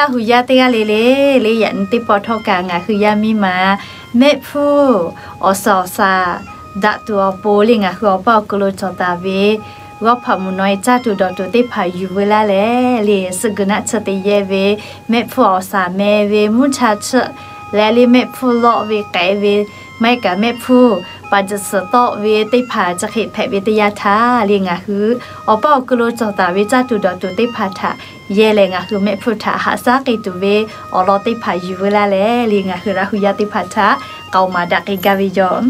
Laˇ hui yaˇ teˇ g'aˇ le le, le yaꞈ nyi teˇ pawˆ htawˇ kaꞈ ngaˬ hui yaˇ miˇ ma mehˆ hpfuhˇ awˬ suhˍ awˬ shaˍ daꞈ tuˬ awˬ pon le ngaˬ hui awˬ paˇ awˬ kuiˬ lo cawˬ taˍ ve g'awˇ hpaꞈ mvuhˬ naw e caˇ tuˬ dawˬ tuˬ teˇ hpaˍ yuˬ veu laˇ leh le, suhˆ guiˬ naˆ tsuhˇ te yehˇ ve mehˆ hpfuhˇ awˬ shaˍ meh ve mvuhˇ cha tsuhˇ leh le mehˆ hpfuhˇ lawˆ ve k'ehꞈ ve maˇ heˆ kaꞈ mehˆ hpfuhˇ paˍ juˬ suhˍ tawˆ ve teˇ hpaˍ chi hk'e hpehꞈ ve teˇ yanˇ htaˇ le ngaˬ hui awˬ paˇ awˬ kuiˬ lo cawˬ taˍ ve caˇ tuˬ dawˬ tuˬ teˇ hpaˍ htaꞈ yehˇ leh ngaˬ hui mehˆ hpfuhˇ htaꞈ haꞈ shaˉ k'ai tuˬ ve awˬ lawn teˇ hpaˍ yuˬ veu laˇ leh le ngaˬ hui Laˇ hui yaˇ teˇ hpaˍ htaꞈ k'aoˍ maˍ daꞈ k'ai gaˇ ve yoˬ.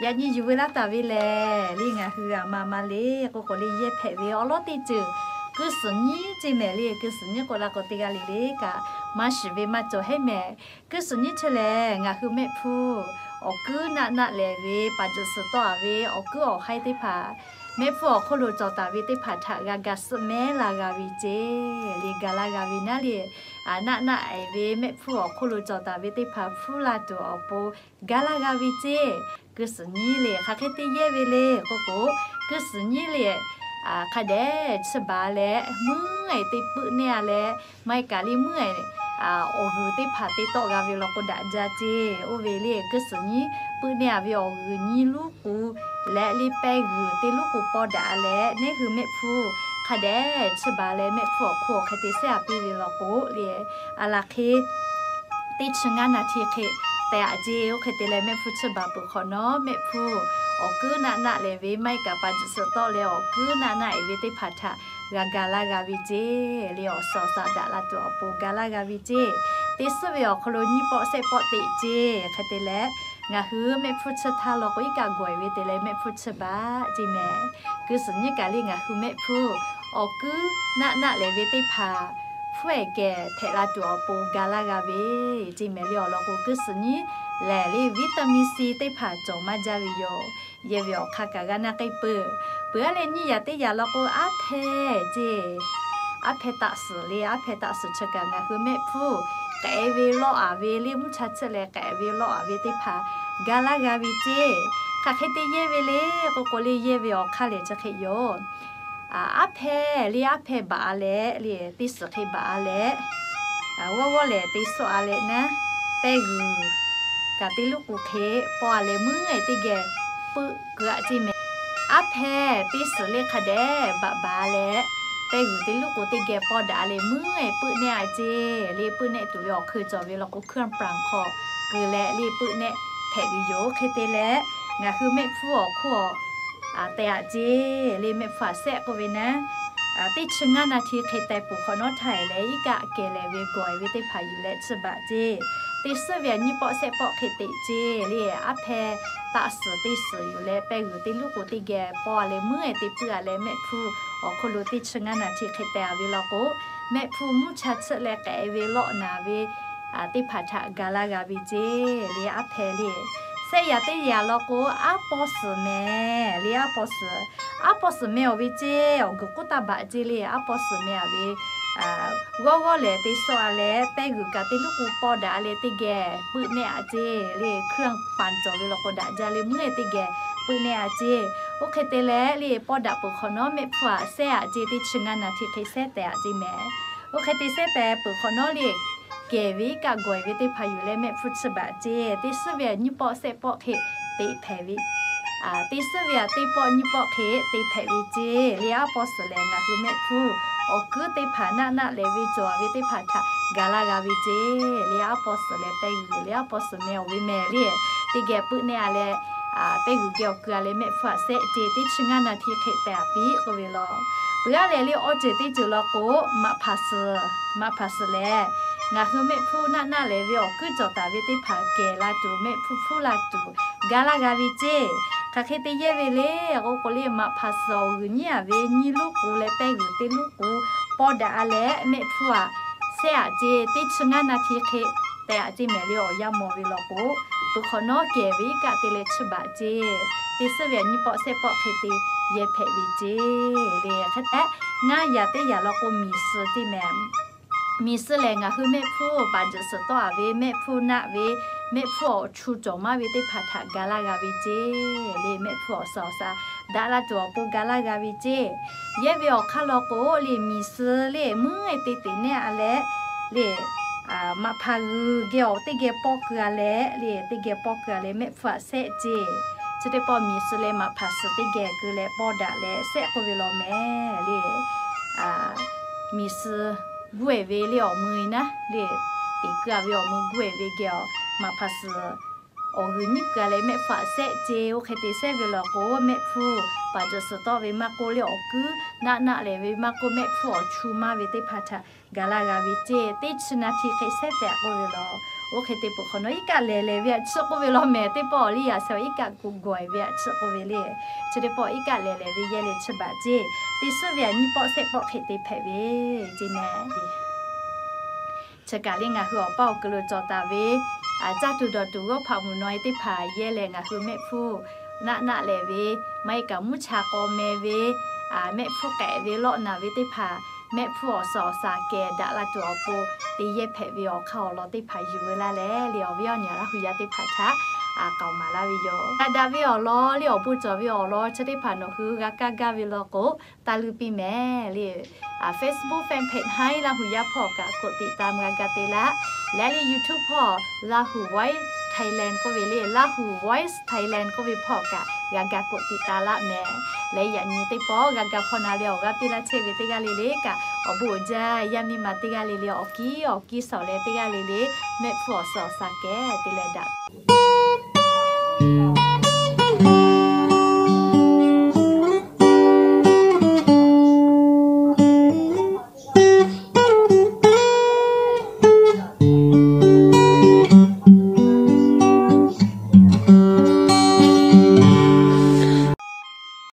Yaꞈ nyi yuˬ veu laˇ taˍ ve lehˬ le ngaˬ hui a ma ma le k'oˆ k'o le yehˇ hpehꞈ ve awˬ lawn teˇ ceuˬ kuiˬ suhˍ nyiˉ ceˇ mehˍ le. Kuiˬ suhˍ nyiˉ k'o la k'o teˇ g'aˇ le le kaꞈ maˇ shiˍ ve maˇ cawˬ heˆ mehˍ. Kuiˬ suhˍ nyiˉ chi lehˬ ngaˬ hui mehˆ hpfuhˇ awˬ kuiˉ naˆ naˆ lehˬ ve paˍ juˬ suhˍ tawˆ a ve awˬ kuiˉ awˬ haiˉ teˇ hpaˍ mehˆ hpfuhˇ awˬ hk'oˆ lo cawˬ taˍ ve teˇ hpaˍ htaꞈ g'a ga suhˆ mehˉ la g'a ve ceˇ le ga laˇ g'a ve naˉ le. Naˆ naˆ e ve mehˆ hpfuhˇ awˬ hk'oˆ lo cawˬ taˍ ve teˇ hpaˍ hpfuhˇ la tuˬ awˬ pon ga laˇ g'a ve ceˇ. Kuiˬ suhˍ nyiˉ le hk'aˬ hk'e te yehˇ ve le k'oˆ k'o, kuiˬ suhˍ nyiˉ le hk'a dehꞈ chi baˬ leh meuˉ e te puˆ neˇ a leh maˇ heˆ kaꞈ le meuˉ e awˬ g'uiˬ teˇ hpaˍ te tawˆ g'a ve law k'o daꞈ jaˇ ceˇ. Oˇ ve le kuiˬ suhˍ nyiˉ puˆ neˇ a ve awˬ g'uiˬ nyiˇ luˉ k'u leh le pehˇ g'uiˬ teˇ luˉ k'u paw daꞈ leh neˇ hui mehˆ hpfuhˇ hk'a dehꞈ chi baˬ leh mehˆ hpfuhˇ awˬ hk'oˆ awˬ hk'e te sehˉ a piˇ ve law k'o le a laˬ hk'e teˇ chi ngaˇ naˍ hti hk'e tehꞈ aꞈ ceˇ. Oˇ hk'e te leh mehˆ hpfuhˇ chi baˬ peuˬ hk'awꞈ nawˉ mehˆ hpfuhˇ awˬ kuiˉ naˆ naˆ lehˬ ve maˇ heˆ kaꞈ paˍ juˬ suhˍ tawˆ leh awˬ kuiˉ naˆ naˆ e ve teˇ hpaˍ htaꞈ g'a ga laˇ g'a ve ceˇ le awˬ suhˍ awˬ shaˍ daꞈ la tuˬ awˬ pon ga laˇ g'a ve ceˇ. Teˇ suhˉ ve awˬ hk'aw lo nyiˇ pawˆ shehˆ pawˆ teꞈ ceˇ. Hk'e te leh ngaˬ hui mehˆ hpfuhˇ chi htaˇ law k'o iˉ kaˆ gawˬ e ve te leh mehˆ hpfuhˇ chi baˬ ceˇ mehˍ. Kuiˬ suhˍ nyiˉ kaꞈ le ngaˬ hui mehˆ hpfuhˇ awˬ kuiˉ naˆ naˆ lehˬ ve teˇ hpaˍ hpfuhˇ e kehˬ hpehꞈ la tuˬ awˬ pon ga laˇ g'a ve ceˇ mehˍ le. Awˬ lawn k'o kuiˬ suhˍ nyiˉ lehˬ le vitamin C teˇ hpaˍ cawˬ maˇ jaˇ ve yoˬ. Yehˇ ve awˬ hk'aˇ kaꞈ g'a naˇ k'ai peuˬ. Peuˬ a leh nyiˇ yaꞈ teˇ yaꞈ law k'o aˉ hpehˇ ceˇ. Aˉ hpehˇ taˆ suhˍ le aˉ hpehˇ taˆ suhˍ chi kaꞈ ngaˬ hui mehˆ hpfuhˇ k'ehꞈ ve lawˆ a ve le mvuhˇ cha tsuhˇ leh k'ehꞈ ve lawˆ a ve teˇ hpaˍ ga laˇ g'a ve ceˇ. Hk'aˬ hk'e te yehˇ ve le k'oˆ k'o le yehˇ ve awˬ hk'aˇ lehˬ chi hk'e yoˬ. Aˉ hpehˇ le aˉ hpehˇ baˬ a leh le teˇ suhˍ hk'e baˬ a leh g'awˇ g'awˇ lehˬ te suhˆ a leh naˉ pehˇ g'uiˬ kaꞈ teˇ luˉ k'u hk'e paw a leh meuˉ e teˇ geh puˆ keu aꞈ ceˇ mehˍ. Aˉ hpehˇ teˇ suhˍ le hk'a dehꞈ baˬ baˬ leh pehˇ g'uiˬ teˇ luˉ k'u teˇ geh paw daꞈ leh meuˉ e puˆ nehˆ a ceˇ le. Puˆ nehˆ tuˬ ve awˬ hk'eun cawˬ ve law k'o hkuiˉ pranˍ hk'aw keu leh le puˆ nehˆ hpehꞈ ve yoˬ. Hk'e te leh ngaˬ hui mehˆ hpfuhˇ awˬ hk'oˆ a tehꞈ aꞈ ceˇ le mehˆ hpfuhˇ aꞈ sehˆ k'oˆ ve naˉ teˇ chi ngaˇ naˍ hti hk'e teh peuˬ hk'awꞈ nawˉ htaˇ e leh iˉ kaˆ kehˬ lehˬ ve gawˬ e ve teˇ hpaˍ yuˬ leh chi baˬ ceˇ. Teˇ suhˉ ve aꞈ nyiˇ pawˆ shehˆ pawˆ hk'e teꞈ ceˇ le aˉ hpehˇ taˆ suhˍ teˇ suhˍ yuˬ leh pehˇ g'uiˬ teˇ luˉ k'o teˇ geh paw a leh meuˉ e te puˆ a leh mehˆ hpfuhˇ awˬ hk'oˆ lo teˇ chi ngaˇ naˍ hti hk'e teh a ve law k'o mehˆ hpfuhˇ mvuhˇ cha tsuhˇ leh k'ehꞈ ve lawˆ naˍ ve teˇ hpaˍ htaꞈ ga laˇ g'a ve ceˇ le aˉ hpehˇ le. Sehˆ yaꞈ teˇ yaꞈ law k'o aˉ paw suhˍ mehˍ le aˉ paw suhˍ. Aˉ paw suhˍ mehˍ awˬ ve ceˇ awˬ guiˬ k'oˆ taˇ baˬ ceˇ le aˉ paw suhˍ mehˍ a ve g'awˇ g'awˇ lehˬ te suhˆ a leh pehˇ g'uiˬ kaꞈ teˇ luˉ k'u paw daꞈ a leh teˇ geh puˆ nehˆ a ceˇ le hkuiˉ pranˍ cawˬ ve law k'o daꞈ jaˇ le meuˉ e teˇ geh puˆ nehˆ a ceˇ. Oˇ hk'e te leh le paw daꞈ peuˬ hk'awꞈ nawˉ mehˆ hpfuhˇ aꞈ sehˆ aꞈ ceˇ teˇ chi ngaˇ naˍ hti hk'e sehˆ tehꞈ aꞈ ceˇ mehˍ. Oˇ hk'e te sehˆ tehꞈ peuˬ hk'awꞈ nawˉ le kehˬ ve iˉ kaˆ gawˬ e ve teˇ hpaˍ yuˬ leh mehˆ hpfuhˇ chi baˬ ceˇ. Teˇ suhˉ ve aꞈ nyiˇ pawˆ shehˆ pawˆ hk'e te hpehꞈ ve teˇ suhˉ ve aꞈ teˇ pawˆ nyiˇ pawˆ hk'e te hpehꞈ ve ceˇ le aˉ paw suhˍ lehˬ ngaˬ hui mehˆ hpfuhˇ awˬ kuiˉ teˇ hpaˍ naˆ naˆ lehˬ ve cawˬ ve teˇ hpaˍ htaꞈ ga laˇ g'a ve ceˇ le aˉ paw suhˍ lehˬ pehˇ g'uiˬ le aˉ paw suhˍ mehˍ awˬ ve mehˍ le teˇ geh puˆ nehˆ a leh pehˇ g'uiˬ geh awˬ keu a leh mehˆ hpfuhˇ aꞈ sehˆ ceˇ teˇ chi ngaˇ naˍ hti hk'e tehꞈ aꞈ piˇ k'oˆ ve law. Peuˬ aˉ lehˬ le awˬ ceuˬ teˇ ceuˬ law k'o maꞈ hpaˍ suhˍ, maꞈ hpaˍ suhˍ lehˬ ngaˬ hui mehˆ hpfuhˇ naˆ naˆ lehˬ ve awˬ kuiˉ cawˬ taˍ ve teˇ hpaˍ kehˬ la tuˬ mehˆ hpfuhˇ hpfuhˇ la tuˬ ga laˇ g'a ve ceˇ. Hk'aˬ hk'e te yehˇ ve le k'oˆ k'o le maꞈ hpaˍ suhˍ awˬ g'uiˬ nyiˉ a ve nyiˇ luˉ k'u leh pehˇ g'uiˬ teˇ luˉ k'u paw daꞈ a leh mehˆ hpfuhˇ aꞈ sehˆ aꞈ ceˇ teˇ chi ngaˇ naˍ hti hk'e tehꞈ aꞈ ceˇ mehˍ le awˬ yanˇ mawˬ ve law k'o peuˬ hk'awꞈ nawˉ kehˬ ve iˉ kaˆ te leh chi baˬ ceˇ. Teˇ suhˉ ve aꞈ nyiˇ pawˆ shehˆ pawˆ hk'e te yehˇ hpehꞈ ve ceˇ le hk'e tehꞈ ngaˇ yaꞈ teˇ yaꞈ law k'o miˬ suh ceˇ mehˍ. Miˬ suh lehˬ ngaˬ hui mehˆ hpfuhˇ paˍ juˬ suhˍ tawˆ a ve mehˆ hpfuhˇ naˆ ve mehˆ hpfuhˇ awˬ chu cawˬ maˇ ve teˇ hpaˍ htaꞈ ga laˇ g'a ve ceˇ le mehˆ hpfuhˇ awˬ suhˍ awˬ shaˍ daꞈ la tuˬ awˬ pon ga laˇ g'a ve ceˇ. Yehˇ ve awˬ hk'aˇ law k'o le miˬ suh le meuˉ e te teꞈ nehˆ a leh le, maꞈ hpaˍ g'uiˬ geh awˬ teˇ geh pawˇ keu-a leh le, teˇ geh pawˇ keu-a leh mehˆ hpfuhˇ htaꞈ shehˆ ceˇ. Chi teˇ pawˆ miˬ suh leh maꞈ hpaˍ suhˍ teˇ geh keu leh pawˇ daꞈ leh shehˆ k'oˆ ve law mehˍ le. Miˬ suh guˇ-e ve le awˬ mui naˉ le, teꞈ keu-a ve awˬ mui guˇ-e ve geh awˬ maꞈ hpaˍ suhˍ awˬ g'uiˬ nyiˉ keu-a leh mehˆ hpfuhˇ htaꞈ shehˆ ceˇ. Oˇ hk'e te shehˆ ve law k'o, mehˆ hpfuhˇ paˍ cawˬ suhˍ tawˆ ve maˇ k'oˆ le, awˬ kuiˉ naˆ naˆ lehˬ ve maˇ k'oˆ, mehˆ hpfuhˇ awˬ chu maˇ ve teˇ hpaˍ htaꞈ gaˬ la g'a ve ceˇ. Teˇ chi na hti hk'e shehˆ tehꞈ k'oˆ ve law. Oˇ hk'e te peuˬ hk'awꞈ nawˉ, iˉ kaˆ lehˬ lehˬ ve htaꞈ chiˇ k'oˆ ve law mehˍ. Teˇ pawˆ awˬ liˇ yaꞈ shehˍ awˬ iˉ kaˆ kuˬ gawˬ-e ve htaꞈ chiˇ k'oˆ ve le. Chi teˇ pawˆ iˉ kaˆ lehˬ lehˬ ve yehˇ leh chi baꞈ ceˇ. Teˇ suhˉ ve htaꞈ nyiˇ pawˆ shehˆ pawˆ hk'e te hpehꞈ ve ceˇ mehˍ. Chi kaꞈ le ngaˬ hui awˬ paˇ awˬ kuiˬ lo cawˬ taˍ ve caˇ tuˬ dawˬ tuˬ g'awˇ hpaꞈ mvuhˬ naw e teˇ hpaˍ yehˇ leh ngaˬ hui mehˆ hpfuhˇ naˆ naˆ lehˬ ve, maˇ heˆ kaꞈ mvuhˇ cha k'aw meh ve, mehˆ hpfuhˇ k'ehꞈ ve lawˆ naˬ ve teˇ hpaˍ, mehˆ hpfuhˇ awˬ suhˍ awˬ shaˍ kehˬ daꞈ la tuˬ awˬ pon te yehˇ hpehꞈ ve awˬ hk'aˇ awˬ lawn teˇ hpaˍ yuˬ ve laˇ leh le, awˬ viˉ awˬ nyi Laˇ hu yaˇ teˇ hpaˍ htaꞈ k'aoˍ maˍ laˇ ve yoˬ. G'a daꞈ ve awˬ lawn le awˬ bon cawˬ ve awˬ lawn chi teˇ hpaˍ nawˬ hui g'a kaˇ gaˇ ve law k'o, taˇ luˇ piˇ mehˍ le. Facebook fan page haiˉ Laˇ hu yaˇ hpawˇ kaꞈ กดติดตาม g'a ga te laˇ. Leh le YouTube hpawˇ Lahu Voice Thailand k'oˆ ve le, Lahu Voice Thailand k'oˆ ve hpawˇ kaꞈ g'a ga กดติดตาม laˇ mehˍ. Leh yaꞈ nyi teˇ pawˆ g'a ga hpawˇ na leh awˬ g'aˇ piˇ laˇ chehˇ ve teˇ g'aˇ le le kaꞈ, awˬ bon uiˍ jaˇ yaˇ miˇ ma teˇ g'aˇ le le awˬ kiˉ awˬ kiˇ shawˍ leh teˇ g'aˇ le le mehˆ hpfuhˇ awˬ suhˍ awˬ shaˍ kehˬ te leh daꞈ